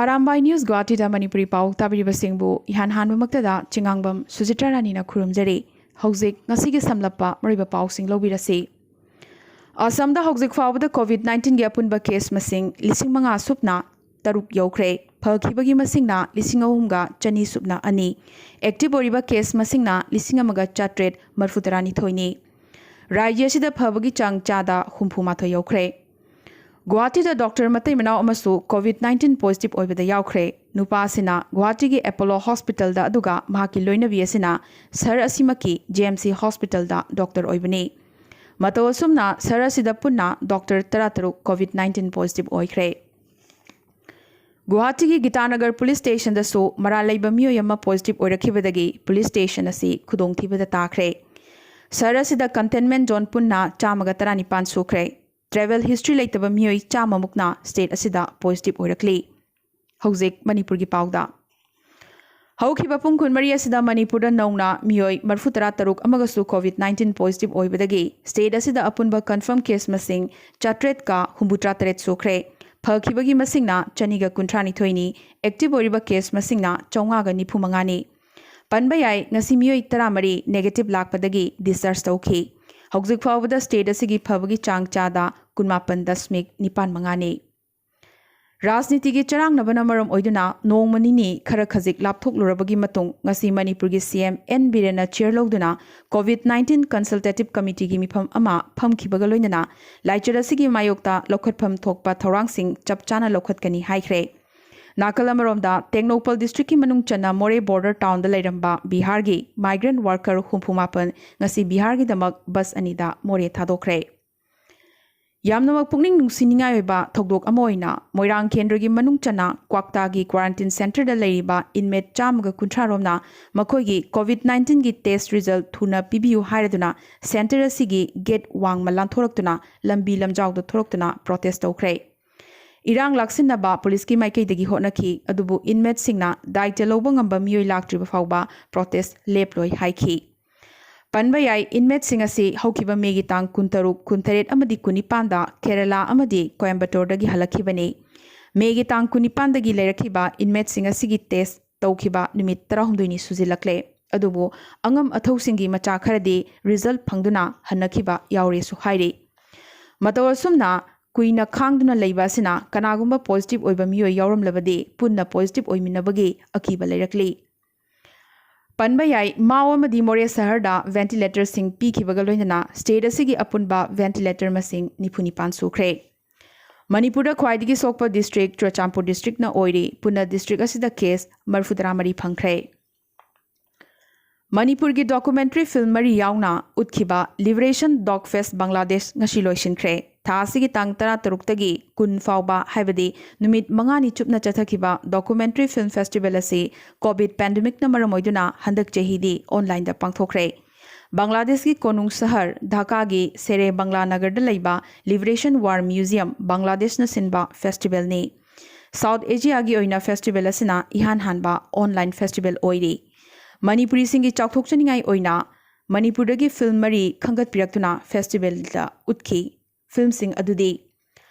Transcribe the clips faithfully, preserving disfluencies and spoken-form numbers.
Arambai news ꯒꯨꯋꯥꯍꯥꯇꯤꯗ Manipuri ꯄꯥꯎ ꯇꯥꯕꯤꯔꯤꯕꯁꯤꯡꯕꯨ ꯏꯍꯥꯟ ꯍꯥꯟꯕꯃꯛꯇꯗ ꯆꯤꯉꯥꯡꯕꯝ ꯁꯨꯖꯤꯇ꯭ꯔꯥ ꯔꯥꯅꯤꯅ ꯈꯨꯔꯨꯝꯖꯔꯤ꯫ ꯍꯧꯖꯤꯛ ꯉꯁꯤꯒꯤ ꯁꯝꯂꯞꯄ ꯃꯔꯨꯑꯣꯏꯕ ꯄꯥꯎꯁꯤꯡ ꯂꯧꯕꯤꯔꯁꯤ꯫ ꯑꯁꯥꯝꯗ ꯍꯧꯖꯤꯛ ꯐꯥꯎꯕꯗ ꯀꯣꯚꯤꯗ ꯅꯥꯏꯟꯇꯤꯟꯒꯤ ꯑꯄꯨꯟꯕ ꯀꯦꯁ ꯃꯁꯤꯡ ꯂꯤꯁꯤꯡ ꯃꯉꯥ ꯁꯨꯞꯅ ꯇꯔꯨꯛ ꯌꯧꯈ꯭ꯔꯦ꯫ ꯐꯈꯤꯕꯒꯤ ꯃꯁꯤꯡꯅ ꯂꯤꯁꯤꯡ ꯑꯍꯨꯝꯒ ꯆꯅꯤ ꯁꯨꯞꯅ ꯑꯅꯤ꯫ ꯑꯦꯛꯇꯤꯚ ꯑꯣꯏꯔꯤꯕ ꯀꯦꯁ ꯃꯁꯤꯡꯅ ꯂꯤꯁꯤꯡ ꯑꯃꯒ ꯆꯥꯇ꯭ꯔꯦꯠ ꯃꯔꯤꯐꯨ ꯇꯔꯥꯅꯤꯊꯣꯏꯅꯤ꯫ ꯔꯥꯖ꯭ꯌ ꯑꯁꯤꯗ ꯐꯕꯒꯤ ꯆꯥꯡ ꯆꯥꯗ ꯍꯨꯝꯐꯨ ꯃꯥꯊꯣꯏ ꯌꯧꯈ꯭ꯔꯦ꯫ ꯒꯨꯋꯥꯍꯥꯇꯤꯗ ꯗꯣꯛꯇꯔ ꯃꯇꯩ ꯃꯅꯥꯎ ꯑꯃꯁꯨ ꯀꯣꯚꯤꯗ ꯅꯥꯏꯟꯇꯤꯟ ꯄꯣꯖꯤꯇꯤꯚ ꯑꯣꯏꯕꯗ ꯌꯥꯎꯈ꯭ꯔꯦ꯫ ꯅꯨꯄꯥ ꯑꯁꯤꯅ ꯒꯨꯋꯥꯍꯥꯇꯤꯒꯤ ꯑꯦꯄꯣꯂꯣ ꯍꯣꯁꯄꯤꯇꯥꯜꯗ, ꯑꯗꯨꯒ ꯃꯍꯥꯛꯀꯤ ꯂꯣꯏꯅꯕꯤ ꯑꯁꯤꯅ ꯁꯍꯔ ꯑꯁꯤꯃꯛꯀꯤ ꯖꯤ ꯑꯦꯝ ꯁꯤ ꯍꯣꯁꯄꯤꯇꯥꯜꯗ ꯗꯣꯛꯇꯔ ꯑꯣꯏꯕꯅꯤ꯫ ꯃꯇꯧ ꯑꯁꯨꯝꯅ ꯁꯍꯔ ꯑꯁꯤꯗ ꯄꯨꯟꯅ ꯗꯣꯛꯇꯔ ꯇꯔꯥꯇꯔꯨꯛ ꯀꯣꯚꯤꯗ ꯅꯥꯏꯟꯇꯤꯟ ꯄꯣꯖꯤꯇꯤꯚ ꯑꯣꯏꯈ꯭ꯔꯦ꯫ ꯒꯨꯋꯥꯍꯥꯇꯤꯒꯤ ꯒꯤꯇꯥꯅꯒꯔ ꯄꯨꯂꯤꯁ ꯁ꯭ꯇꯦꯁꯟꯗꯁꯨ ꯃꯔꯥꯜ ꯂꯩꯕ ꯃꯤꯑꯣꯏ ꯑꯃ ꯄꯣꯖꯤꯇꯤꯚ ꯑꯣꯏꯔꯛꯈꯤꯕꯗꯒꯤ ꯄꯨꯂꯤꯁ ꯁ꯭ꯇꯦꯁꯟ ꯑꯁꯤ ꯈꯨꯗꯣꯡꯊꯤꯕꯗ ꯇꯥꯈ꯭ꯔꯦ꯫ ꯁꯍꯔ ꯑꯁꯤꯗ ꯀꯟꯇꯦꯟꯃꯦꯟ ꯖꯣꯟ ꯄꯨꯟꯅ ꯆꯥꯝꯃꯒ ꯇꯔꯥꯅꯤꯄꯥꯟ ꯁꯨꯈ꯭ꯔꯦ꯫ ꯇ꯭ꯔꯦꯚꯦꯜ ꯍꯤꯁꯇ꯭ꯔꯤ ꯂꯩꯇꯕ ꯃꯤꯑꯣꯏ ꯆꯥꯝꯃꯃꯨꯛꯅ ꯁ꯭ꯇꯦꯠ ꯑꯁꯤꯗ ꯄꯣꯖꯤꯇꯤꯚ ꯑꯣꯏꯔꯛꯂꯤ꯫ ꯍꯧꯖꯤꯛ ꯃꯅꯤꯄꯨꯔꯒꯤ ꯄꯥꯎꯗ꯫ ꯍꯧꯈꯤꯕ ꯄꯨꯡ ꯀꯨꯟꯃꯔꯤ ꯑꯁꯤꯗ ꯃꯅꯤꯄꯨꯔꯗ ꯅꯧꯅ ꯃꯤꯑꯣꯏ ꯃꯔꯤꯐꯨ ꯇꯔꯥ ꯇꯔꯨꯛ ꯑꯃꯒꯁꯨ ꯀꯣꯚꯤꯗ ꯅꯥꯏꯟꯇꯤꯟ ꯄꯣꯖꯤꯇꯤꯚ ꯑꯣꯏꯕꯗꯒꯤ ꯁ꯭ꯇꯦꯠ ꯑꯁꯤꯗ ꯑꯄꯨꯟꯕ ꯀꯟꯐꯥꯔꯝ ꯀꯦꯁ ꯃꯁꯤꯡ ꯆꯥꯇ꯭ꯔꯦꯠꯀ ꯍꯨꯝꯐꯨꯇꯔꯥ ꯇꯔꯦꯠ ꯁꯨꯈ꯭ꯔꯦ꯫ ꯐꯈꯤꯕꯒꯤ ꯃꯁꯤꯡꯅ ꯆꯅꯤꯒ ꯀꯨꯟꯊ꯭ꯔꯥꯅꯤꯊꯣꯏꯅꯤ꯫ ꯑꯦꯛꯇꯤꯚ ꯑꯣꯏꯔꯤꯕ ꯀꯦꯁ ꯃꯁꯤꯡꯅ ꯆꯥꯝꯃꯉꯥꯒ ꯅꯤꯐꯨ ꯃꯉꯥꯅꯤ꯫ ꯄꯟꯕ ꯌꯥꯏ, ꯉꯁꯤ ꯃꯤꯑꯣꯏ ꯇꯔꯥꯃꯔꯤ ꯅꯦꯒꯦꯇꯤꯚ ꯂꯥꯛꯄꯗꯒꯤ ꯗꯤꯁꯆꯥꯔꯖ ꯇꯧꯈꯤ꯫ ꯍꯧꯖꯤꯛ ꯐꯥꯎꯕꯗ ꯁ꯭ꯇꯦꯠ ꯑꯁꯤꯒꯤ ꯐꯕꯒꯤ ꯆꯥꯡ ꯆꯥꯗ ꯀꯨꯟꯃꯥꯄꯟ ꯗꯁꯃꯤꯛ ꯅꯤꯄꯥꯟ ꯃꯉꯥꯅꯤ꯫ ꯔꯥꯖꯅꯤꯇꯤꯒꯤ ꯆꯔꯥꯡꯅꯕꯅ ꯃꯔꯝ ꯑꯣꯏꯗꯨꯅ ꯅꯣꯡꯃ ꯅꯤꯅꯤ ꯈꯔ ꯈꯖꯤꯛ ꯂꯥꯞꯊꯣꯛꯂꯨꯔꯕꯒꯤ ꯃꯇꯨꯡ ꯉꯁꯤ ꯃꯅꯤꯄꯨꯔꯒꯤ ꯁꯤ ꯑꯦꯝ ꯑꯦꯟ ꯕꯤꯔꯦꯟꯅ ꯆꯤꯌꯔ ꯂꯧꯗꯨꯅ ꯀꯣꯚꯤꯗ ꯅꯥꯏꯟꯇꯤꯟ ꯀꯟꯁꯜꯇꯦꯇꯤꯚ ꯀꯃꯤꯇꯤꯒꯤ ꯃꯤꯐꯝ ꯑꯃ ꯐꯝꯈꯤꯕꯒ ꯂꯣꯏꯅꯅ ꯂꯥꯏꯆꯠ ꯑꯁꯤꯒꯤ ꯃꯥꯌꯣꯛꯇ ꯂꯧꯈꯠꯐꯝ ꯊꯣꯛꯄ ꯊꯧꯔꯥꯡꯁꯤꯡ ꯆꯞ ꯆꯥꯅ ꯂꯧꯈꯠꯀꯅꯤ ꯍꯥꯏꯈ꯭ꯔꯦ꯫ ꯅꯥꯀꯜ ꯑꯃꯔꯣꯝꯗ, ꯇꯦꯡꯅꯧꯄꯜ ꯗꯤꯁꯇ꯭ꯔꯤꯛꯀꯤ ꯃꯅꯨꯡ ꯆꯟꯅ ꯃꯣꯔꯦ ꯕꯣꯔꯗꯔ ꯇꯥꯎꯟꯗ ꯂꯩꯔꯝꯕ ꯕꯤꯍꯥꯔꯒꯤ ꯃꯥꯏꯒ꯭ꯔꯦꯟ ꯋꯥꯔꯀꯔ ꯍꯨꯝꯐꯨ ꯃꯥꯄꯟ ꯉꯁꯤ ꯕꯤꯍꯥꯔꯒꯤꯗꯃꯛ ꯕꯁ ꯑꯅꯤꯗ ꯃꯣꯔꯦ ꯊꯥꯗꯣꯛꯈ꯭ꯔꯦ꯫ ꯌꯥꯝꯅꯃꯛ ꯄꯨꯛꯅꯤꯡ ꯅꯨꯡꯁꯤꯅꯤꯡꯉꯥꯏ ꯑꯣꯏꯕ ꯊꯧꯗꯣꯛ ꯑꯃ ꯑꯣꯏꯅ ꯃꯣꯏꯔꯥꯡ ꯀꯦꯟꯗ꯭ꯔꯒꯤ ꯃꯅꯨꯡ ꯆꯟꯅ ꯀ꯭ꯋꯥꯛꯇꯥꯒꯤ ꯀ꯭ꯋꯥꯔꯦꯟꯇꯤꯟ ꯁꯦꯟꯇꯔꯗ ꯂꯩꯔꯤꯕ ꯏꯟꯃꯦꯠ ꯆꯥꯝꯃꯒ ꯀꯨꯟꯊ꯭ꯔꯥ ꯔꯣꯝꯅ ꯃꯈꯣꯏꯒꯤ ꯀꯣꯚꯤꯗ ꯅꯥꯏꯟꯇꯤꯟꯒꯤ ꯇꯦꯁ ꯔꯤꯖꯜ ꯊꯨꯅ ꯄꯤꯕꯤꯌꯨ ꯍꯥꯏꯔꯗꯨꯅ ꯁꯦꯟꯇꯔ ꯑꯁꯤꯒꯤ ꯒꯦꯠ ꯋꯥꯡꯃ ꯂꯥꯟꯊꯣꯔꯛꯇꯨꯅ ꯂꯝꯕꯤ ꯂꯝꯖꯥꯎꯗ ꯊꯣꯔꯛꯇꯨꯅ ꯄ꯭ꯔꯣꯇꯦꯁ ꯇꯧꯈ꯭ꯔꯦ꯫ ꯏꯔꯥꯡ ꯂꯥꯛꯁꯤꯟꯅꯕ ꯄꯨꯂꯤꯁꯀꯤ ꯃꯥꯏꯀꯩꯗꯒꯤ ꯍꯣꯠꯅꯈꯤ, ꯑꯗꯨꯕꯨ ꯏꯟꯃꯦꯠꯁꯤꯡꯅ ꯗꯥꯏꯇ꯭ꯌ ꯂꯧꯕ ꯉꯝꯕ ꯃꯤꯑꯣꯏ ꯂꯥꯛꯇ꯭ꯔꯤꯕ ꯐꯥꯎꯕ ꯄ꯭ꯔꯣꯇꯦꯁ ꯂꯦꯞꯂꯣꯏ ꯍꯥꯏꯈꯤ꯫ ꯄꯟꯕ ꯌꯥꯏ, ꯏꯟꯃꯦꯠꯁꯤꯡ ꯑꯁꯤ ꯍꯧꯈꯤꯕ ꯃꯦꯒꯤ ꯇꯥꯡ ꯀꯨꯟꯇꯔꯨꯛ, ꯀꯨꯟꯇꯔꯦꯠ ꯑꯃꯗꯤ ꯀꯨꯟꯅꯤꯄꯥꯟꯗ ꯀꯦꯔꯂꯥ ꯑꯃꯗꯤ ꯀꯣꯌꯝꯕꯇꯣꯔꯗꯒꯤ ꯍꯜꯂꯛꯈꯤꯕꯅꯤ꯫ ꯃꯦꯒꯤ ꯇꯥꯡ ꯀꯨꯟꯅꯤꯄꯥꯟꯗꯒꯤ ꯂꯩꯔꯛꯈꯤꯕ inmateꯁꯤꯡ ꯑꯁꯤꯒꯤ test ꯇꯧꯈꯤꯕ ꯅꯨꯃꯤꯠ ꯇꯔꯥꯍꯨꯝꯗꯣꯏꯅꯤ ꯁꯨꯖꯤꯜꯂꯛꯂꯦ꯫ ꯑꯗꯨꯕꯨ ꯑꯉꯝ ꯑꯊꯧꯁꯤꯡꯒꯤ ꯃꯆꯥ ꯈꯔꯗꯤ result ꯐꯪꯗꯨꯅ ꯍꯟꯅꯈꯤꯕ ꯌꯥꯎꯔꯦꯁꯨ ꯍꯥꯏꯔꯤ꯫ ꯃꯇꯧ ꯑꯁꯨꯝꯅ ꯀꯨꯏꯅ ꯈꯥꯡꯗꯨꯅ ꯂꯩꯕ ꯑꯁꯤꯅ ꯀꯅꯥꯒꯨꯝꯕ positive ꯑꯣꯏꯕ ꯃꯤꯑꯣꯏ ꯌꯥꯎꯔꯝꯂꯕꯗꯤ ꯄꯨꯟꯅ positive ꯑꯣꯏꯃꯤꯟꯅꯕꯒꯤ ꯑꯀꯤꯕ ꯂꯩꯔꯛꯂꯤ꯫ ꯄꯟꯕ ꯌꯥꯏ, ꯃꯥꯎ ꯑꯃꯗꯤ ꯃꯣꯔꯦ ꯁꯍꯔꯗ ventilatorꯁꯤꯡ ꯄꯤꯈꯤꯕꯒ ꯂꯣꯏꯅꯅ state ꯑꯁꯤꯒꯤ ꯑꯄꯨꯟꯕ ventilator ꯃꯁꯤꯡ ꯅꯤꯐꯨ ꯅꯤꯄꯥꯟ ꯁꯨꯈ꯭ꯔꯦ꯫ ꯃꯅꯤꯄꯨꯔꯗ ꯈ꯭ꯋꯥꯏꯗꯒꯤ ꯁꯣꯛꯄ district ꯆꯨꯔꯆꯥꯟꯄꯨꯔ districtꯅ ꯑꯣꯏꯔꯤ꯫ ꯄꯨꯟꯅ district ꯑꯁꯤꯗ case ꯃꯔꯤꯐꯨꯇꯔꯥ ꯃꯔꯤ ꯐꯪꯈ꯭ꯔꯦ꯫ ꯃꯅꯤꯄꯨꯔꯒꯤ documentary film ꯃꯔꯤ ꯌꯥꯎꯅ ꯎꯠꯈꯤꯕ Liberation Doc Fest ꯕꯪꯒ꯭ꯂꯥꯗꯦꯁ ꯉꯁꯤ ꯂꯣꯏꯁꯤꯟꯈ꯭ꯔꯦ꯫ ꯊꯥ ꯑꯁꯤꯒꯤ ꯇꯥꯡ ꯇꯔꯥꯇꯔꯨꯛꯇꯒꯤ ꯀꯨꯟ ꯐꯥꯎꯕ, ꯍꯥꯏꯕꯗꯤ ꯅꯨꯃꯤꯠ ꯃꯉꯥꯅꯤ ꯆꯨꯞꯅ ꯆꯠꯊꯈꯤꯕ documentary film festival ꯑꯁꯤ COVID pandemicꯅ ꯃꯔꯝ ꯑꯣꯏꯗꯨꯅ ꯍꯟꯗꯛ ꯆꯍꯤꯗꯤ onlineꯗ ꯄꯥꯡꯊꯣꯛꯈ꯭ꯔꯦ꯫ ꯕꯪꯒ꯭ꯂꯥꯗꯦꯁꯀꯤ ꯀꯣꯅꯨꯡ ꯁꯍꯔ ꯙꯥꯀꯥꯒꯤ ꯁꯦꯔꯦ ꯕꯪꯒ꯭ꯂꯥ ꯅꯒꯔꯗ ꯂꯩꯕ Liberation War Museum ꯕꯪꯒ꯭ꯂꯥꯗꯦꯁꯅ ꯁꯤꯟꯕ festivalꯅꯤ꯫ South Asiaꯒꯤ ꯑꯣꯏꯅ festival ꯑꯁꯤꯅ ꯏꯍꯥꯟ ꯍꯥꯟꯕ online festival ꯑꯣꯏꯔꯤ꯫ ꯃꯅꯤꯄꯨꯔꯤꯁꯤꯡꯒꯤ ꯆꯥꯎꯊꯣꯛꯆꯅꯤꯡꯉꯥꯏ ꯑꯣꯏꯅ ꯃꯅꯤꯄꯨꯔꯗꯒꯤ film ꯃꯔꯤ ꯈꯟꯒꯠꯄꯤꯔꯛꯇꯨꯅ festivalꯗ ꯎꯠꯈꯤ꯫ Filmꯁꯤꯡ ꯑꯗꯨꯗꯤ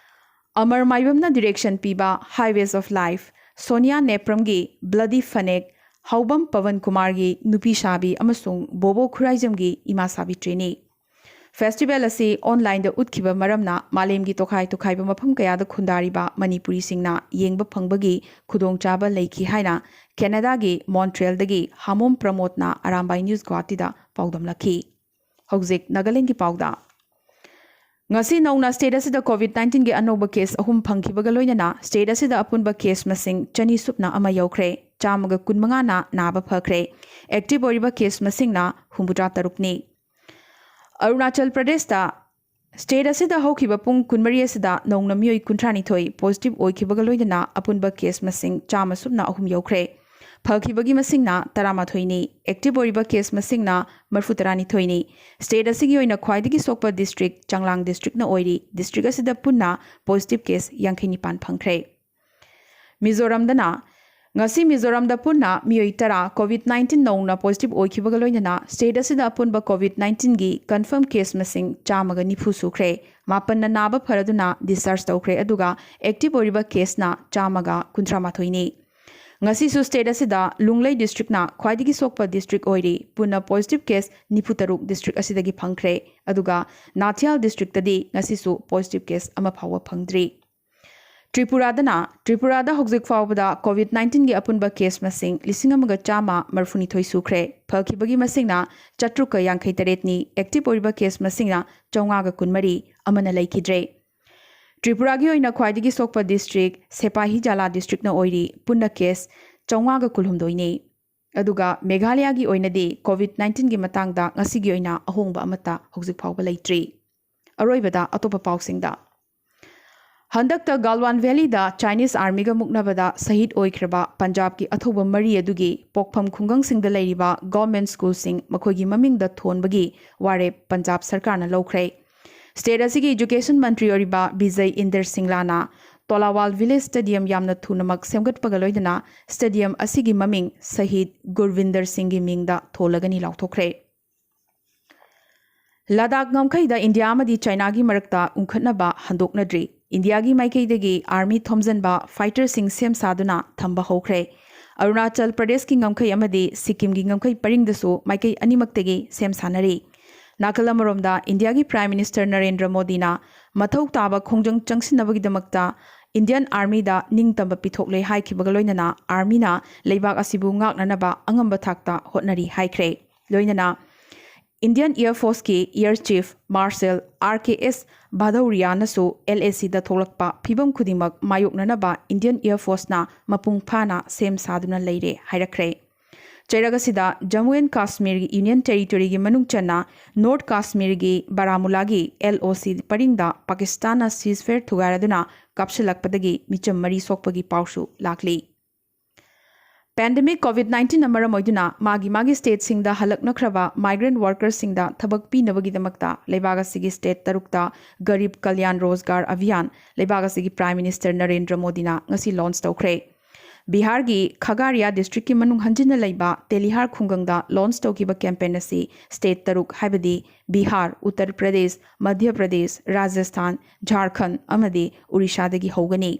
ꯑꯃꯔ ꯃꯥꯏꯕꯝꯅ direction ꯄꯤꯕ Highways of Life, Sonia ꯅꯦꯄ꯭ꯔꯝꯒꯤ Bloody Panic, ꯍꯥꯎꯕꯝ Pawan ꯀꯨꯃꯥꯔꯒꯤ ꯅꯨꯄꯤ ꯁꯥꯕꯤ ꯑꯃꯁꯨꯡ ꯕꯣꯕꯣ ꯈꯨꯔꯥꯏꯖꯝꯒꯤ ꯏꯃꯥ ꯁꯥꯕꯤꯇ꯭ꯔꯤꯅꯤ꯫ Festival ꯑꯁꯤ onlineꯗ ꯎꯠꯈꯤꯕ ꯃꯔꯝꯅ ꯃꯥꯂꯦꯝꯒꯤ ꯇꯣꯈꯥꯏ ꯇꯣꯈꯥꯏꯕ ꯃꯐꯝ ꯀꯌꯥꯗ ꯈꯨꯟꯗꯥꯔꯤꯕ ꯃꯅꯤꯄꯨꯔꯤꯁꯤꯡꯅ ꯌꯦꯡꯕ ꯐꯪꯕꯒꯤ ꯈꯨꯗꯣꯡꯆꯥꯕ ꯂꯩꯈꯤ ꯍꯥꯏꯅ Canadaꯒꯤ Montrealꯗꯒꯤ ꯍꯥꯃꯣꯝ ꯄ꯭ꯔꯃꯣꯗꯅ ꯑꯔꯥꯝꯕꯥꯏ News ꯒꯨꯋꯥꯍꯥꯇꯤꯗ ꯄꯥꯎꯗꯝꯂꯛꯈꯤ꯫ ꯍꯧꯖꯤꯛ ꯅꯥꯒꯥꯂꯦꯟꯒꯤ ꯄꯥꯎꯗ꯫ ꯉꯁꯤ ꯅꯧꯅ state ꯑꯁꯤꯗ COVID nineteenꯒꯤ ꯑꯅꯧꯕ case ꯑꯍꯨꯝ ꯐꯪꯈꯤꯕꯒ ꯂꯣꯏꯅꯅ state ꯑꯁꯤꯗ ꯑꯄꯨꯟꯕ case ꯃꯁꯤꯡ ꯆꯅꯤ ꯁꯨꯞꯅ ꯑꯃ ꯌꯧꯈ꯭ꯔꯦ꯫ ꯆꯥꯝꯃꯒ ꯀꯨꯟꯃꯉꯥꯅ ꯅꯥꯕ ꯐꯈ꯭ꯔꯦ꯫ Active ꯑꯣꯏꯔꯤꯕ case ꯃꯁꯤꯡꯅ ꯍꯨꯝꯐꯨꯇꯔꯥ ꯇꯔꯨꯛꯅꯤ꯫ ꯑꯔꯨꯅꯥꯆꯜ ꯄ꯭ꯔꯗꯦꯁꯇ state ꯑꯁꯤꯗ ꯍꯧꯈꯤꯕ ꯄꯨꯡ ꯀꯨꯟꯃꯔꯤ ꯑꯁꯤꯗ ꯅꯧꯅ ꯃꯤꯑꯣꯏ ꯀꯨꯟꯊ꯭ꯔꯥꯅꯤꯊꯣꯏ positive ꯑꯣꯏꯈꯤꯕꯒ ꯂꯣꯏꯅꯅ ꯑꯄꯨꯟꯕ case ꯃꯁꯤꯡ ꯆꯥꯝꯃ ꯁꯨꯞꯅ ꯑꯍꯨꯝ ꯌꯧꯈ꯭ꯔꯦ꯫ ꯐꯈꯤꯕꯒꯤ ꯃꯁꯤꯡꯅ ꯇꯔꯥꯃꯥꯊꯣꯏꯅꯤ꯫ Active ꯑꯣꯏꯔꯤꯕ case ꯃꯁꯤꯡꯅ ꯃꯔꯤꯐꯨꯇꯔꯥꯅꯤꯊꯣꯏꯅꯤ꯫ State ꯑꯁꯤꯒꯤ ꯑꯣꯏꯅ ꯈ꯭ꯋꯥꯏꯗꯒꯤ ꯁꯣꯛꯄ district ꯆꯥꯡꯂꯥꯡ districtꯅ ꯑꯣꯏꯔꯤ꯫ District ꯑꯁꯤꯗ ꯄꯨꯟꯅ positive case ꯌꯥꯡꯈꯩ ꯅꯤꯄꯥꯟ ꯐꯪꯈ꯭ꯔꯦ꯫ ꯃꯤꯖꯣꯔꯥꯝꯗꯅ ꯉꯁꯤ ꯃꯤꯖꯣꯔꯥꯝꯗ ꯄꯨꯟꯅ ꯃꯤꯑꯣꯏ ꯇꯔꯥ COVID nineteen ꯅꯧꯅ positive ꯑꯣꯏꯈꯤꯕꯒ ꯂꯣꯏꯅꯅ state ꯑꯁꯤꯗ ꯑꯄꯨꯟꯕ COVID nineteen ꯒꯤ confirm case ꯃꯁꯤꯡ ꯆꯥꯝꯃꯒ ꯅꯤꯐꯨ ꯁꯨꯈ꯭ꯔꯦ꯫ ꯃꯥꯄꯟꯅ ꯅꯥꯕ ꯐꯔꯗꯨꯅ discharge ꯇꯧꯈ꯭ꯔꯦ, ꯑꯗꯨꯒ active ꯑꯣꯏꯔꯤꯕ caseꯅ ꯆꯥꯝꯃꯒ ꯀꯨꯟꯊ꯭ꯔꯥ ꯃꯥꯊꯣꯏꯅꯤ꯫ ꯉꯁꯤꯁꯨ state ꯑꯁꯤꯗ ꯂꯨꯡꯂꯩ districtꯅ ꯈ꯭ꯋꯥꯏꯗꯒꯤ ꯁꯣꯛꯄ district ꯑꯣꯏꯔꯤ꯫ ꯄꯨꯟꯅ positive case ꯅꯤꯐꯨ ꯇꯔꯨꯛ district ꯑꯁꯤꯗꯒꯤ ꯐꯪꯈ꯭ꯔꯦ, ꯑꯗꯨꯒ ꯅꯥꯊꯤꯌꯥꯜ districtꯇꯗꯤ ꯉꯁꯤꯁꯨ positive case ꯑꯃ ꯐꯥꯎꯕ ꯐꯪꯗ꯭ꯔꯤ꯫ ꯇ꯭ꯔꯤꯄꯨꯔꯥꯗꯅ, ꯇ꯭ꯔꯤꯄꯨꯔꯥꯗ ꯍꯧꯖꯤꯛ ꯐꯥꯎꯕꯗ COVID nineteen ꯒꯤ ꯑꯄꯨꯟꯕ case ꯃꯁꯤꯡ ꯂꯤꯁꯤꯡ ꯑꯃꯒ ꯆꯥꯝꯃ ꯃꯔꯤꯐꯨꯅꯤꯊꯣꯏ ꯁꯨꯈ꯭ꯔꯦ꯫ ꯐꯈꯤꯕꯒꯤ ꯃꯁꯤꯡꯅ ꯆꯥꯇ꯭ꯔꯨꯛꯀ ꯌꯥꯡꯈꯩ ꯇꯔꯦꯠꯅꯤ꯫ Active ꯑꯣꯏꯔꯤꯕ case ꯃꯁꯤꯡꯅ ꯆꯥꯝꯃꯉꯥꯒ ꯀꯨꯟꯃꯔꯤ, ꯑꯃꯅ ꯂꯩꯈꯤꯗ꯭ꯔꯦ꯫ ꯇ꯭ꯔꯤꯄꯨꯔꯥꯒꯤ ꯑꯣꯏꯅ ꯈ꯭ꯋꯥꯏꯗꯒꯤ ꯁꯣꯛꯄ district ꯁꯦꯄꯥꯍꯤꯖꯥꯂꯥ districtꯅ ꯑꯣꯏꯔꯤ꯫ ꯄꯨꯟꯅ case ꯆꯥꯝꯃꯉꯥꯒ ꯀꯨꯟꯍꯨꯝꯗꯣꯏꯅꯤ꯫ ꯑꯗꯨꯒ ꯃꯦꯘꯥꯂꯌꯥꯒꯤ ꯑꯣꯏꯅꯗꯤ COVID nineteen ꯒꯤ ꯃꯇꯥꯡꯗ ꯉꯁꯤꯒꯤ ꯑꯣꯏꯅ ꯑꯍꯣꯡꯕ ꯑꯃꯠꯇ ꯍꯧꯖꯤꯛ ꯐꯥꯎꯕ ꯂꯩꯇ꯭ꯔꯤ꯫ ꯑꯔꯣꯏꯕꯗ ꯑꯇꯣꯞꯄ ꯄꯥꯎꯁꯤꯡꯗ꯫ ꯍꯟꯗꯛꯇ ꯒꯥꯜꯋꯥꯟ ꯚꯦꯂꯤꯗ Chinese Armyꯒ ꯃꯨꯛꯅꯕꯗ ꯁꯍꯤꯗ ꯑꯣꯏꯈ꯭ꯔꯕ ꯄꯟꯖꯥꯕꯀꯤ ꯑꯊꯧꯕ ꯃꯔꯤ ꯑꯗꯨꯒꯤ ꯄꯣꯛꯐꯝ ꯈꯨꯡꯒꯪꯁꯤꯡꯗ ꯂꯩꯔꯤꯕ government schoolꯁꯤꯡ ꯃꯈꯣꯏꯒꯤ ꯃꯃꯤꯡꯗ ꯊꯣꯟꯕꯒꯤ ꯋꯥꯔꯦꯞ ꯄꯟꯖꯥꯕ ꯁꯔꯀꯥꯔꯅ ꯂꯧꯈ꯭ꯔꯦ꯫ State ꯑꯁꯤꯒꯤ education ꯃꯟꯇ꯭ꯔꯤ ꯑꯣꯏꯔꯤꯕ ꯕꯤꯖꯩ ꯏꯟꯗꯔ ꯁꯤꯡꯂꯥꯅ ꯇꯣꯂꯥꯋꯥꯜ Village Stadium ꯌꯥꯝꯅ ꯊꯨꯅꯃꯛ ꯁꯦꯝꯒꯠꯄꯒ ꯂꯣꯏꯅꯅ stadium ꯑꯁꯤꯒꯤ ꯃꯃꯤꯡ ꯁꯍꯤꯗ ꯒꯨꯔꯚꯤꯟꯗꯔ ꯁꯤꯡꯒꯤ ꯃꯤꯡꯗ ꯊꯣꯜꯂꯒꯅꯤ ꯂꯥꯎꯊꯣꯛꯈ꯭ꯔꯦ꯫ ꯂꯗꯥꯈ ꯉꯝꯈꯩꯗ ꯏꯟꯗꯤꯌꯥ ꯑꯃꯗꯤ ꯆꯥꯏꯅꯥꯒꯤ ꯃꯔꯛꯇ ꯎꯪꯈꯠꯅꯕ ꯍꯟꯗꯣꯛꯅꯗ꯭ꯔꯤ꯫ ꯏꯟꯗꯤꯌꯥꯒꯤ ꯃꯥꯏꯀꯩꯗꯒꯤ army ꯊꯣꯝꯖꯤꯟꯕ fighterꯁꯤꯡ ꯁꯦꯝ ꯁꯥꯗꯨꯅ ꯊꯝꯕ ꯍꯧꯈ꯭ꯔꯦ꯫ ꯑꯔꯨꯅꯥꯆꯜ ꯄ꯭ꯔꯗꯦꯁꯀꯤ ꯉꯝꯈꯩ ꯑꯃꯗꯤ ꯁꯤꯛꯀꯤꯝꯒꯤ ꯉꯝꯈꯩ ꯄꯔꯤꯡꯗꯁꯨ ꯃꯥꯏꯀꯩ ꯑꯅꯤꯃꯛꯇꯒꯤ ꯁꯦꯝ ꯁꯥꯅꯔꯤ꯫ ꯅꯥꯀꯜ ꯑꯃꯔꯣꯝꯗ ꯏꯟꯗꯤꯌꯥꯒꯤ Prime Minister ꯅꯔꯦꯟꯗ꯭ꯔ ꯃꯣꯗꯤꯅ ꯃꯊꯧ ꯇꯥꯕ ꯈꯣꯡꯖꯪ ꯆꯪꯁꯤꯟꯅꯕꯒꯤꯗꯃꯛꯇ Indian Armyꯗ ꯅꯤꯡꯇꯝꯕ ꯄꯤꯊꯣꯛꯂꯦ ꯍꯥꯏꯈꯤꯕꯒ ꯂꯣꯏꯅꯅ armyꯅ ꯂꯩꯕꯥꯛ ꯑꯁꯤꯕꯨ ꯉꯥꯛꯅꯅꯕ ꯑꯉꯝꯕ ꯊꯥꯛꯇ ꯍꯣꯠꯅꯔꯤ ꯍꯥꯏꯈ꯭ꯔꯦ꯫ ꯂꯣꯏꯅꯅ Indian Air Forceꯀꯤ Air Chief Marshal R K S ꯚꯥꯗꯧꯔꯤꯌꯥꯅꯁꯨ LACꯗ ꯊꯣꯛꯂꯛꯄ ꯐꯤꯚꯝ ꯈꯨꯗꯤꯡꯃꯛ ꯃꯥꯌꯣꯛꯅꯅꯕ Indian Air Forceꯅ ꯃꯄꯨꯡ ꯐꯥꯅ ꯁꯦꯝ ꯁꯥꯗꯨꯅ ꯂꯩꯔꯦ ꯍꯥꯏꯔꯛꯈ꯭ꯔꯦ꯫ ꯆꯩꯔꯛ ꯑꯁꯤꯗ Jammu and Kashmirꯒꯤ Union Territoryꯒꯤ ꯃꯅꯨꯡ ꯆꯟꯅ North Kashmirꯒꯤ ꯕꯥꯔꯥꯃꯨꯂꯥꯒꯤ LOC ꯄꯔꯤꯡꯗ ꯄꯥꯀꯤꯁꯇꯥꯟꯅ ceasefire ꯊꯨꯒꯥꯏꯔꯗꯨꯅ ꯀꯥꯞꯁꯤꯜꯂꯛꯄꯗꯒꯤ ꯃꯤꯆꯝ ꯃꯔꯤ ꯁꯣꯛꯄꯒꯤ ꯄꯥꯎꯁꯨ ꯂꯥꯛꯂꯤ꯫ Pandemic COVID nineteenꯅ ꯃꯔꯝ ꯑꯣꯏꯗꯨꯅ ꯃꯥꯒꯤ ꯃꯥꯒꯤ stateꯁꯤꯡꯗ ꯍꯜꯂꯛꯅꯈ꯭ꯔꯕ migrant workerꯁꯤꯡꯗ ꯊꯕꯛ ꯄꯤꯅꯕꯒꯤꯗꯃꯛꯇ ꯂꯩꯕꯥꯛ ꯑꯁꯤꯒꯤ state ꯇꯔꯨꯛꯇ Garib Kalyan Rozgar Abhiyan ꯂꯩꯕꯥꯛ ꯑꯁꯤꯒꯤ Prime Minister ꯅꯔꯦꯟꯗ꯭ꯔ ꯃꯣꯗꯤꯅ ꯉꯁꯤ launch ꯇꯧꯈ꯭ꯔꯦ꯫ ꯕꯤꯍꯥꯔꯒꯤ ꯈꯒꯥꯔꯤꯌꯥ ꯗꯤꯁꯇ꯭ꯔꯤꯛꯀꯤ ꯃꯅꯨꯡ ꯍꯟꯖꯤꯟꯅ ꯂꯩꯕ ꯇꯦꯂꯤꯍꯥꯔ ꯈꯨꯡꯒꯪꯗ ꯂꯣꯟꯆ ꯇꯧꯈꯤꯕ ꯀꯦꯝꯄꯦꯟ ꯑꯁꯤ ꯁ꯭ꯇꯦꯠ ꯇꯔꯨꯛ, ꯍꯥꯏꯕꯗꯤ ꯕꯤꯍꯥꯔ, ꯎꯠꯇꯔ ꯄ꯭ꯔꯗꯦꯁ, ꯃꯙ꯭ꯌ ꯄ꯭ꯔꯗꯦꯁ, ꯔꯥꯖꯁꯊꯥꯟ, ꯖꯥꯔꯈꯟꯗ ꯑꯃꯗꯤ ꯎꯔꯤꯁꯥꯗꯒꯤ ꯍꯧꯒꯅꯤ꯫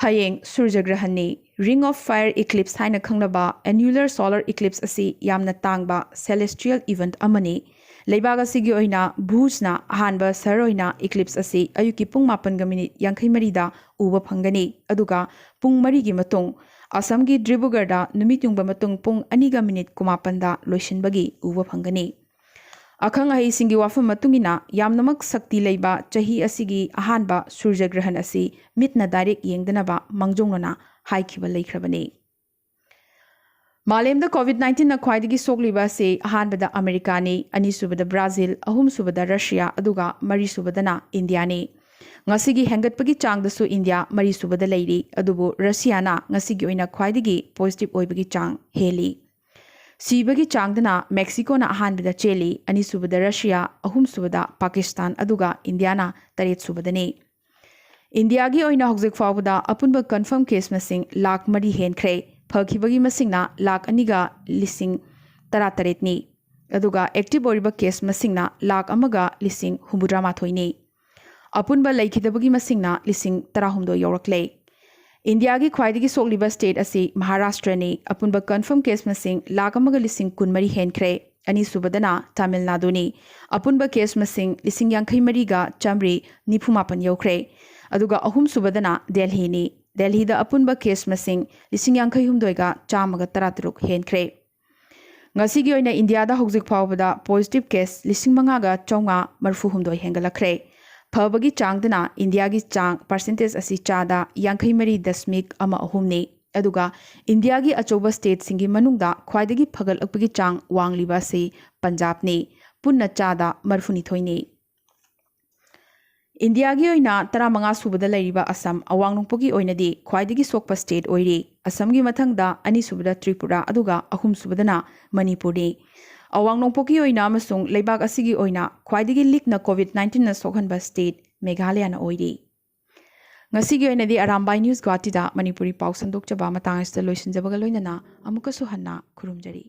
ꯍꯌꯦꯡ ꯁꯨꯔꯖꯒ꯭ꯔꯍꯟꯅꯤ꯫ Ring of Fire Eclipse ꯍꯥꯏꯅ ꯈꯪꯅꯕ annular solar eclipse ꯑꯁꯤ ꯌꯥꯝꯅ ꯇꯥꯡꯕ celestial event ꯑꯃꯅꯤ꯫ ꯂꯩꯕꯥꯛ ꯑꯁꯤꯒꯤ ꯑꯣꯏꯅ ꯚꯨꯖꯅ ꯑꯍꯥꯟꯕ ꯁꯍꯔ ꯑꯣꯏꯅ eclipse ꯑꯁꯤ ꯑꯌꯨꯛꯀꯤ ꯄꯨꯡ ꯃꯥꯄꯟꯒ ꯃꯤꯅꯤꯠ ꯌꯥꯡꯈꯩ ꯃꯔꯤꯗ ꯎꯕ ꯐꯪꯒꯅꯤ, ꯑꯗꯨꯒ ꯄꯨꯡ ꯃꯔꯤꯒꯤ ꯃꯇꯨꯡ ꯑꯁꯥꯝꯒꯤ ꯗꯤꯕ꯭ꯔꯨꯒꯔꯗ ꯅꯨꯃꯤꯠ ꯌꯨꯡꯕ ꯃꯇꯨꯡ ꯄꯨꯡ ꯑꯅꯤꯒ ꯃꯤꯅꯤꯠ ꯀꯨꯟꯃꯥꯄꯟꯗ ꯂꯣꯏꯁꯤꯟꯕꯒꯤ ꯎꯕ ꯐꯪꯒꯅꯤ꯫ ꯑꯈꯪ ꯑꯍꯩꯁꯤꯡꯒꯤ ꯋꯥꯐꯝ ꯃꯇꯨꯡ ꯏꯟꯅ, ꯌꯥꯝꯅꯃꯛ ꯁꯛꯇꯤ ꯂꯩꯕ ꯆꯍꯤ ꯑꯁꯤꯒꯤ ꯑꯍꯥꯟꯕ ꯁꯨꯔꯖꯒ꯭ꯔꯍꯟ ꯑꯁꯤ ꯃꯤꯠꯅ direct ꯌꯦꯡꯗꯅꯕ ꯃꯥꯡꯖꯧꯅꯅ ꯍꯥꯏꯈꯤꯕ ꯂꯩꯈ꯭ꯔꯕꯅꯤ꯫ ꯃꯥꯂꯦꯝꯗ COVID nineteenꯅ ꯈ꯭ꯋꯥꯏꯗꯒꯤ ꯁꯣꯛꯂꯤꯕ ꯑꯁꯤ ꯑꯍꯥꯟꯕꯗ ꯑꯃꯦꯔꯤꯀꯥꯅꯤ, ꯑꯅꯤꯁꯨꯕꯗ ꯕ꯭ꯔꯥꯖꯤꯜ, ꯑꯍꯨꯝꯁꯨꯕꯗ ꯔꯁꯤꯌꯥ, ꯑꯗꯨꯒ ꯃꯔꯤꯁꯨꯕꯗꯅ ꯏꯟꯗꯤꯌꯥꯅꯤ꯫ ꯉꯁꯤꯒꯤ ꯍꯦꯟꯒꯠꯄꯒꯤ ꯆꯥꯡꯗꯁꯨ ꯏꯟꯗꯤꯌꯥ ꯃꯔꯤꯁꯨꯕꯗ ꯂꯩꯔꯤ, ꯑꯗꯨꯕꯨ ꯔꯁꯤꯌꯥꯅ ꯉꯁꯤꯒꯤ ꯑꯣꯏꯅ ꯈ꯭ꯋꯥꯏꯗꯒꯤ positive ꯑꯣꯏꯕꯒꯤ ꯆꯥꯡ ꯍꯦꯜꯂꯤ꯫ ꯁꯤꯕꯒꯤ ꯆꯥꯡꯗꯅ ꯃꯦꯛꯁꯤꯀꯣꯅ ꯑꯍꯥꯟꯕꯗ ꯆꯦꯜꯂꯤ, ꯑꯅꯤꯁꯨꯕꯗ ꯔꯁꯤꯌꯥ, ꯑꯍꯨꯝꯁꯨꯕꯗ ꯄꯥꯀꯤꯁꯇꯥꯟ, ꯑꯗꯨꯒ ꯏꯟꯗꯤꯌꯥꯅ ꯇꯔꯦꯠꯁꯨꯕꯗꯅꯤ꯫ ꯏꯟꯗꯤꯌꯥꯒꯤ ꯑꯣꯏꯅ ꯍꯧꯖꯤꯛ ꯐꯥꯎꯕꯗ ꯑꯄꯨꯟꯕ confirm case ꯃꯁꯤꯡ ꯂꯥꯈ ꯃꯔꯤ ꯍꯦꯟꯈ꯭ꯔꯦ꯫ ꯐꯈꯤꯕꯒꯤ ꯃꯁꯤꯡꯅ ꯂꯥꯈ ꯑꯅꯤꯒ ꯂꯤꯁꯤꯡ ꯇꯔꯥꯇꯔꯦꯠꯅꯤ, ꯑꯗꯨꯒ active ꯑꯣꯏꯔꯤꯕ case ꯃꯁꯤꯡꯅ ꯂꯥꯈ ꯑꯃꯒ ꯂꯤꯁꯤꯡ ꯍꯨꯝꯐꯨꯇꯔꯥꯃꯥꯊꯣꯏꯅꯤ꯫ ꯑꯄꯨꯟꯕ ꯂꯩꯈꯤꯗꯕꯒꯤ ꯃꯁꯤꯡꯅ ꯂꯤꯁꯤꯡ ꯇꯔꯥꯍꯨꯝꯗꯣꯏ ꯌꯧꯔꯛꯂꯦ꯫ ꯏꯟꯗꯤꯌꯥꯒꯤ ꯈ꯭ꯋꯥꯏꯗꯒꯤ ꯁꯣꯛꯂꯤꯕ state ꯑꯁꯤ ꯃꯍꯥꯔꯥꯁꯇ꯭ꯔꯅꯤ꯫ ꯑꯄꯨꯟꯕ confirm case ꯃꯁꯤꯡ ꯂꯥꯈ ꯑꯃꯒ ꯂꯤꯁꯤꯡ ꯀꯨꯟꯃꯔꯤ ꯍꯦꯟꯈ꯭ꯔꯦ꯫ ꯑꯅꯤꯁꯨꯕꯗꯅ ꯇꯥꯃꯤꯜ ꯅꯥꯗꯨꯅꯤ꯫ ꯑꯄꯨꯟꯕ case ꯃꯁꯤꯡ ꯂꯤꯁꯤꯡ ꯌꯥꯡꯈꯩ ꯃꯔꯤꯒ ꯆꯥꯃꯔꯤ ꯅꯤꯐꯨ ꯃꯥꯄꯟ ꯌꯧꯈ꯭ꯔꯦ꯫ ꯑꯗꯨꯒ ꯑꯍꯨꯝꯁꯨꯕꯗꯅ ꯗꯦꯜꯍꯤꯅꯤ꯫ ꯗꯦꯜꯍꯤꯗ ꯑꯄꯨꯟꯕ case ꯃꯁꯤꯡ ꯂꯤꯁꯤꯡ ꯌꯥꯡꯈꯩ ꯍꯨꯝꯗꯣꯏꯒ ꯆꯥꯝꯃꯒ ꯇꯔꯥꯇꯔꯨꯛ ꯍꯦꯟꯈ꯭ꯔꯦ꯫ ꯉꯁꯤꯒꯤ ꯑꯣꯏꯅ ꯏꯟꯗꯤꯌꯥꯗ ꯍꯧꯖꯤꯛ ꯐꯥꯎꯕꯗ positive case ꯂꯤꯁꯤꯡ ꯃꯉꯥꯒ ꯆꯥꯝꯃꯉꯥ ꯃꯔꯤꯐꯨ ꯍꯨꯝꯗꯣꯏ ꯍꯦꯟꯒꯠꯂꯛꯈ꯭ꯔꯦ꯫ ꯐꯕꯒꯤ ꯆꯥꯡꯗꯅ ꯏꯟꯗꯤꯌꯥꯒꯤ ꯆꯥꯡ percentage ꯑꯁꯤ ꯆꯥꯗ ꯌꯥꯡꯈꯩ ꯃꯔꯤ ꯗꯁꯃꯤꯛ ꯑꯃ ꯑꯍꯨꯝꯅꯤ꯫ ꯑꯗꯨꯒ ꯏꯟꯗꯤꯌꯥꯒꯤ ꯑꯆꯧꯕ stateꯁꯤꯡꯒꯤ ꯃꯅꯨꯡꯗ ꯈ꯭ꯋꯥꯏꯗꯒꯤ ꯐꯒꯠꯂꯛꯄꯒꯤ ꯆꯥꯡ ꯋꯥꯡꯂꯤꯕ ꯑꯁꯤ ꯄꯟꯖꯥꯕꯅꯤ, ꯄꯨꯟꯅ ꯆꯥꯗ ꯃꯔꯤꯐꯨꯅꯤꯊꯣꯏꯅꯤ꯫ ꯏꯟꯗꯤꯌꯥꯒꯤ ꯑꯣꯏꯅ ꯇꯔꯥꯃꯉꯥ ꯁꯨꯕꯗ ꯂꯩꯔꯤꯕ ꯑꯁꯥꯝ ꯑꯋꯥꯡ ꯅꯣꯡꯄꯣꯛꯀꯤ ꯑꯣꯏꯅꯗꯤ ꯈ꯭ꯋꯥꯏꯗꯒꯤ ꯁꯣꯛꯄ state ꯑꯣꯏꯔꯤ꯫ ꯑꯁꯥꯝꯒꯤ ꯃꯊꯪꯗ ꯑꯅꯤꯁꯨꯕꯗ ꯇ꯭ꯔꯤꯄꯨꯔꯥ, ꯑꯗꯨꯒ ꯑꯍꯨꯝꯁꯨꯕꯗꯅ ꯃꯅꯤꯄꯨꯔꯅꯤ꯫ ꯑꯋꯥꯡ ꯅꯣꯡꯄꯣꯛꯀꯤ ꯑꯣꯏꯅ ꯑꯃꯁꯨꯡ ꯂꯩꯕꯥꯛ ꯑꯁꯤꯒꯤ ꯑꯣꯏꯅ ꯈ꯭ꯋꯥꯏꯗꯒꯤ ꯂꯤꯛꯅ COVID nineteenꯅ ꯁꯣꯛꯍꯟꯕ state ꯃꯦꯘꯥꯂꯌꯥꯅ ꯑꯣꯏꯔꯤ꯫ ꯉꯁꯤꯒꯤ ꯑꯣꯏꯅꯗꯤ ꯑꯔꯥꯝꯕꯥꯏ ꯅ꯭ꯌꯨꯁ ꯒꯨꯋꯥꯍꯥꯇꯤꯗ ꯃꯅꯤꯄꯨꯔꯤ ꯄꯥꯎ ꯁꯟꯗꯣꯛꯆꯕ ꯃꯇꯥꯡ ꯑꯁꯤꯗ ꯂꯣꯏꯁꯤꯟꯖꯕꯒ ꯂꯣꯏꯅꯅ ꯑꯃꯨꯛꯀꯁꯨ ꯍꯟꯅ ꯈꯨꯔꯨꯝꯖꯔꯤ꯫